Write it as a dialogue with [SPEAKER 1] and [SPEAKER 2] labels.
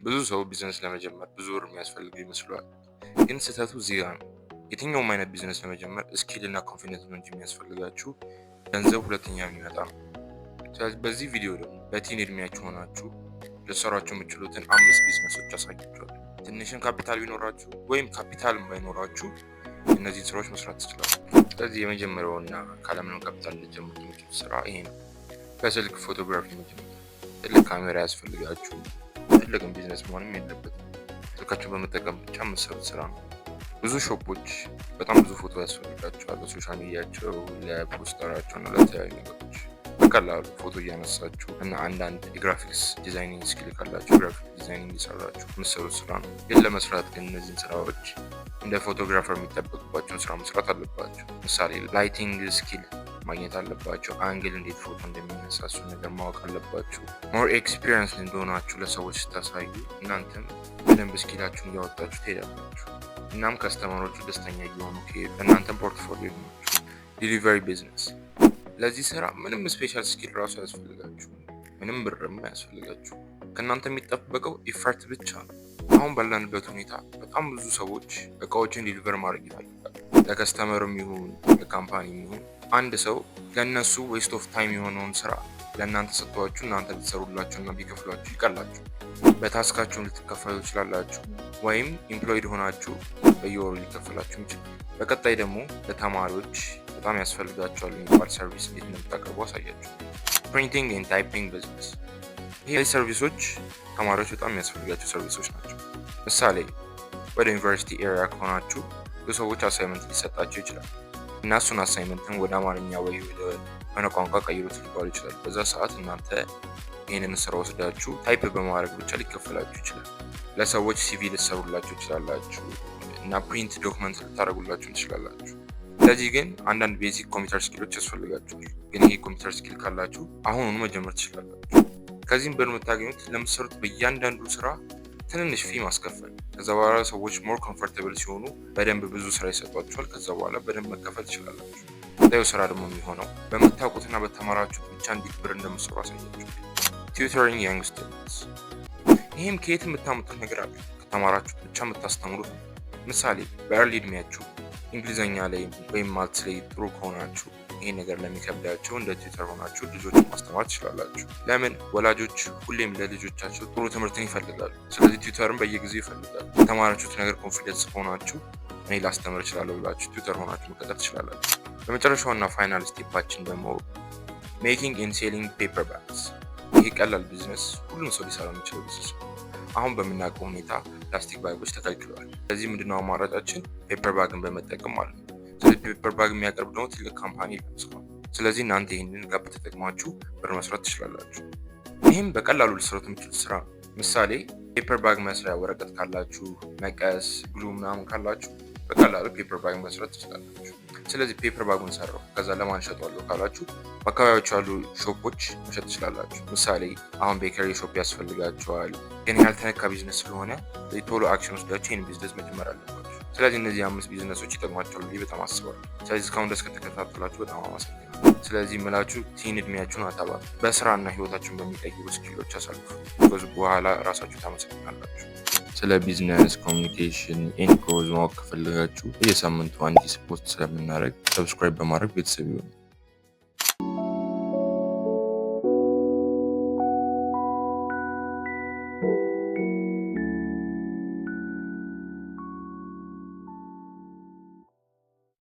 [SPEAKER 1] ብዙ ሰው ቢዝነስ ለመጀመር ብዙ ብር የሚያስፈልገው ይመስለዋል። ግን ስህተቱ እዚህ ጋር ነው። የትኛውም አይነት ቢዝነስ ለመጀመር skill እና confidence ነው እንጂ የሚያስፈልጋችሁ ገንዘብ ሁለተኛ የሚመጣ ነው። ስለዚህ በዚህ ቪዲዮ ደግሞ በ teen እድሜያችሁ ሆናችሁ ልትሰሯቸው የምትችሉትን አምስት ቢዝነሶች አሳያችኋለሁ። ትንሽም ካፒታል ቢኖራችሁ ወይም ካፒታልም ባይኖራችሁ እነዚህን ስራዎች መስራት ትችላላችሁ። ስለዚህ የመጀመሪያውና ካለምንም ካፒታል ልትጀምሩት የምትችሉት ስራ ይሄ ነው። በስልክ photography መጀመር። ትልቅ ካሜራ ያስፈልጋችሁ፣ ትልቅም ቢዝነስ መሆንም የለበትም። ስልካችሁን በመጠቀም ብቻ የምትሰሩት ስራ ነው። ብዙ shop ኦች በጣም ብዙ ፎቶ ያስፈልጋቸዋል ለ social media ቸው፣ ለፖስተራቸው እና ለተለያዩ ነገሮች። በቀላሉ ፎቶ እያነሳችሁ እና አንዳንድ የ graphics designing skill ካላችሁ graphic designing እየሰራችሁ የምትሰሩት ስራ ነው። ግን ለመስራት ግን እነዚህን ስራዎች እንደ photographer የሚጠበቅባቸውን ስራ መስራት አለባቸው። ምሳሌ lighting skill ማግኘት አለባቸው። Angle እንዴት ፎቶ እንደሚነሳ እሱን ነገር ማወቅ አለባችሁ። More experience እንደሆናችሁ ለሰዎች ስታሳዩ እናንተም በደንብ skill ኣችሁን እያወጣችሁ ትሄዳላችሁ። እናም customer ኦቹ ደስተኛ እየሆኑ ከሄዱ እናንተም portfolio ናችሁ። Delivery business። ለዚህ ስራ ምንም special skill ራሱ አያስፈልጋችሁ፣ ምንም ብርም አያስፈልጋችሁ። ከእናንተ የሚጠበቀው effort ብቻ ነው። አሁን ባለንበት ሁኔታ በጣም ብዙ ሰዎች እቃዎችን deliver ማድረግ ይፈልጋሉ። ለ customer ም ይሁን ለ company ም ይሁን አንድ ሰው ለእነሱ waste of time የሆነውን ስራ ለእናንተ ሰጥቷችሁ እናንተ ብትሰሩላቸው እና ቢከፍሏችሁ ይቀላችሁ። በ task ኣችሁም ልትከፈሉ ትችላላችሁ፣ ወይም employed ሆናችሁ በየወሩ ሊከፈላችሁ ይችላል። በቀጣይ ደግሞ ለተማሪዎች በጣም ያስፈልጋቸዋል የሚባል service እንዴት እንደምታቀርቡ አሳያችሁ። Printing and typing business። ይህ service ኦች ተማሪዎች በጣም የሚያስፈልጋቸው service ኦች ናቸው። ምሳሌ ወደ ዩኒቨርሲቲ area ከሆናችሁ ብዙ ሰዎች assignment ሊሰጣቸው ይችላል እና እሱን assignment ን ወደ አማርኛ ወይ ወደ ሆነ ቋንቋ ቀይሩት ሊባሉ ይችላል። በዛ ሰዓት እናንተ ይህንን ስራ ወስዳችሁ type በማድረግ ብቻ ሊከፈላችሁ ይችላል። ለሰዎች CV ልትሰሩላቸው ትችላላችሁ እና print document ልታደርጉላቸው ትችላላችሁ። ለዚህ ግን አንዳንድ basic computer skill ኦች ያስፈልጋችኋል። ግን ይሄ computer skill ካላችሁ አሁኑኑ መጀመር ትችላላችሁ። ከዚህም ብር የምታገኙት ለምትሰሩት በእያንዳንዱ ስራ ትንንሽ fee ማስከፈል። ከዛ በኋላ ሰዎች more comfortable ሲሆኑ በደንብ ብዙ ስራ ይሰጧችኋል። ከዛ በኋላ በደንብ መከፈል ትችላላችሁ። ቀጣዩ ስራ ደግሞ የሚሆነው በምታውቁትና በተማራችሁት ብቻ እንዴት ብር እንደምትሰሩ አሳያችሁ። Tutoring young students። ይህም ከየት የምታመጡት ነገር አለ፣ ከተማራችሁት ብቻ የምታስተምሩት ነው። ምሳሌ በ early እድሜያችሁ እንግሊዝኛ ላይ ወይም maths ላይ ጥሩ ከሆናችሁ ይሄን ነገር ለሚከብዳቸው እንደ tutor ሆናችሁ ልጆችን ማስተማር ትችላላችሁ። ለምን? ወላጆች ሁሌም ለልጆቻቸው ጥሩ ትምህርትን ይፈልጋሉ። ስለዚህ tutor ን በየጊዜው ይፈልጋሉ። የተማራችሁት ነገር confidence ከሆናችሁ እኔ ላስተምር እችላለሁ ብላችሁ tutor ሆናችሁ መቀጠር ትችላላችሁ። በመጨረሻውና final step ኣችን ደግሞ making and selling paper bags። ይህ ቀላል ቢዝነስ ሁሉም ሰው ሊሰራ የሚችለው ቢዝነስ ነው። አሁን በምናውቀው ሁኔታ plastic bag ኦች ተከልክለዋል። ስለዚህ ምንድነው አማራጫችን? Paper bag ን በመጠቀም ማለት ነው። ስለዚህ paper bag የሚያቀርብ ደግሞ ትልቅ company የለም እስካሁን። ስለዚህ እናንተ ይህንን gap ተጠቅማችሁ ብር መስራት ትችላላችሁ። ይህም በቀላሉ ልትሰሩት የምትችሉት ስራ ነው። ምሳሌ paper bag መስሪያ ወረቀት ካላችሁ፣ መቀስ፣ glue ምናምን ካላችሁ በቀላሉ paper bag መስራት ትችላላችሁ። ስለዚህ paper bag ኡን ሰራው፣ ከዛ ለማን ሸጠዋለሁ ካላችሁ በአካባቢያችሁ ያሉ shop ኦች መሸጥ ትችላላችሁ። ምሳሌ አሁን bakery shop ያስፈልጋቸዋል። ግን ያልተነካ ቢዝነስ ስለሆነ ቶሎ action ወስዳችሁ ይህን ቢዝነስ መጀመር አለባችሁ። ስለዚህ እነዚህ አምስት ቢዝነሶች ይጠቅሟቸዋል ብዬ በጣም አስባለሁ። ስለዚህ እስካሁን ድረስ ከተከታተላችሁ በጣም አመሰግናለሁ። ስለዚህ የምላችሁ teen እድሜያችሁን አታባክኑ። በስራና ህይወታችሁን በሚቀይሩ skill ኦች አሳልፉ። ከዚ በኋላ ራሳችሁ ታመሰግናላችሁ። ስለ business communication and growth ማወቅ ከፈለጋችሁ በየሳምንቱ አዲስ post ስለምናደርግ subscribe በማድረግ ቤተሰብ ይሁኑ።